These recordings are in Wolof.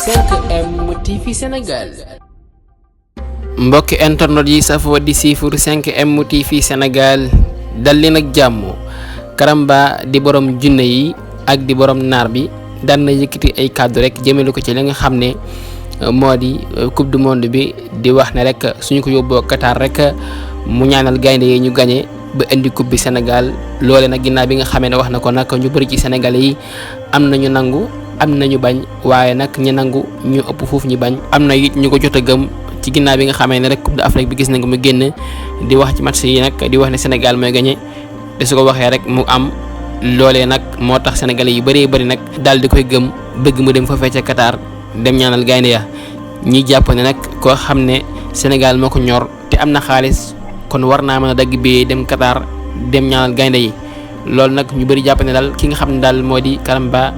5M TV Sénégal. mbokki internet yi safoo di siifur 5M TV Sénégal dal leen ak jàmm. Karamba di borom junne yi ak di borom naar bi daan na yëkkati ay kàddu rek jëmale ko ci li nga xam ne moo di coupe du monde bi di wax ne rek suñu ko yóbboo Qatar rek mu ñaanal gaynde yi ñu gañe ba indi coupe bi Sénégal. loole nag ginnaaw bi nga xamee ne wax na ko nag ñu bëri ci Sénégalais yi am nañu nangu am nañu bañ, waaye nag ñi nangu ñu ëpp foofu ñi bañ. am na it ñu ko jot a gëm ci ginnaaw bi nga xamee ne rek coupe d'Afrique bi gis nañ ko mu génn di wax ci match yi nag di wax ne Sénégal mooy gañe te su ko waxee rek mu am. loolee nag moo tax Sénégalais yu bëree bëri nag daal di koy gëm bëgg mu dem foofee ca Qatar dem ñaanal gaynde ya. ñi jàpp ne nag koo xam ne Sénégal moo ko ñor te am na xaalis kon war naa mën a dagg bi dem Qatar dem ñaanal gaynde yi. loolu nag ñu bëri jàpp ne daal ki nga xam ne daal moo di Karamba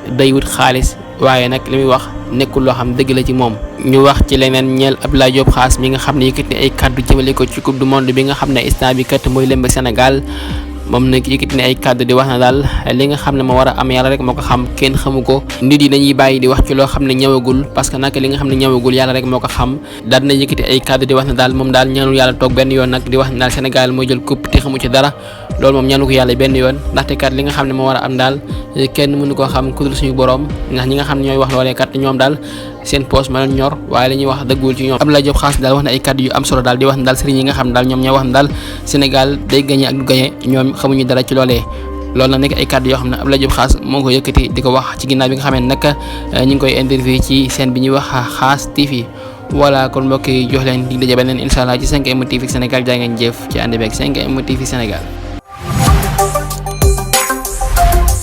day wut xaalis, waaye nag li muy wax nekkul loo xam dëgg la ci moom. ñu wax ci leneen ñeel Abdoulaye Diop Khass mi nga xam ne yëkkati ay kàddu jëmale ko ci coupe du monde bi nga xam ne instant bi kat mooy lëmb Sénégal. moom nag yëkkati ne ay kàddu di wax na daal li nga xam ne moo war a am yàlla rek moo ko xam, kenn xamu ko. nit yi dañuy bàyyi di wax ci loo xam ne ñëwagul, parce que nag li nga xam ne ñëwagul yàlla rek moo ko xam. daal dina yëkkati ay kàddu di wax na daal moom daal ñaanul yàlla toog benn yoon nag di wax ne daal Sénégal mooy jël coupe te xamu ci dara. loolu moom ñaanu ko yàlla benn yoon, ndaxte kat li nga xam ne moo war a am daal kenn mënu koo xam ku dul suñu borom. ndax ñi nga xam ne ñooy wax loolee kat ñoom daal seen poche ma leen ñor, waaye li ñuy wax dëggul ci ñoom. Abdoulaye Diop Khass daal wax na ay kàddu yu am solo daal di wax ne daal sëriñ yi nga xam ne daal ñoom ñoo wax ne daal Sénégal day gagné ak du gagné ñoom xamuñu dara ci loolee. loolu nag nekk ay kàddu yoo xam ne Abdoulaye Diop Khass moo ko yëkkati di ko wax ci ginnaaw bi nga xam ne nag ñu ngi koy interview ci chaîne bi ñuy wax Khass TV. voilà kon mbokk yi jox leen dig daje beneen incha allah ci 5M TV Sénégal. jaa ngeen jëf ci ànd beeg 5M TV Sénégal.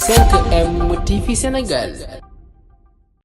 5M TV Sénégal.